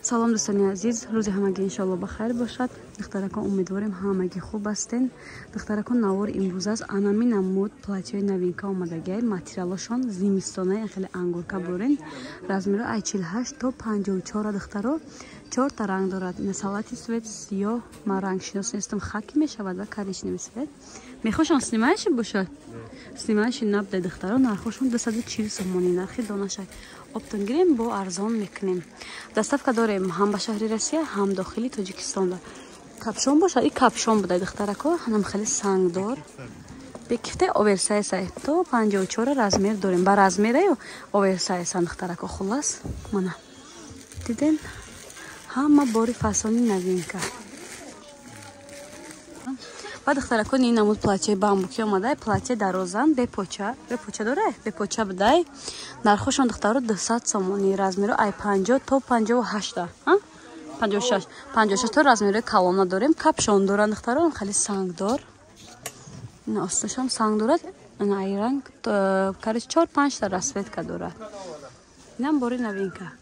Салом, дӯстони азиз, рӯзи ҳамагӣ иншоалло ба хайр бошад. Духтаракон, умедворем, ҳамагӣ хуб ҳастен. Духтаракон, навори имрӯз аст анами намуд платье ҳои новинка омадагиай, материалошон зимистонаи, хеле ангурка бурин, размеро ай 48 то 54. Духтаро, чорта ранг дорад: салати цвет, сиёҳ, ман рангшинос нестам, хаки мешавад ва коричневый цвет. Мехошам снимаеши бошад, снимаеши набда. Духтаро, нархошон 240 сомонӣ, нархи донашак. Оптом гирем, бо арзон мекунем. Доставка дорем ҳам ба шаҳри Россия, ҳам дохили Тоҷикистонда. Капюшон бошад, и капюшон буда, духтарако, ҳанам хеле сангдор, бекифте, оверсайз ай, то 54 размер дорем, ба размераю оверсайз ан. Духтарако, хуллас, мана диден, ҳама бори фасони новинка. Ба духтаракон, ин намуд платье бамбуки омадай, платье дарозан, бепоча, бепоча дора, бепоча будай. Нархошон, духтаро, 200 сомонӣ, размеро ай 50 то 58-та, 56, 56 то размерои калона дорем. Капюшон доранд, духтаро, хеле сангдор, ин осташам санг дорад, ай ранг, короче, чор панҷта расцветка дорад. Инам бори новинка.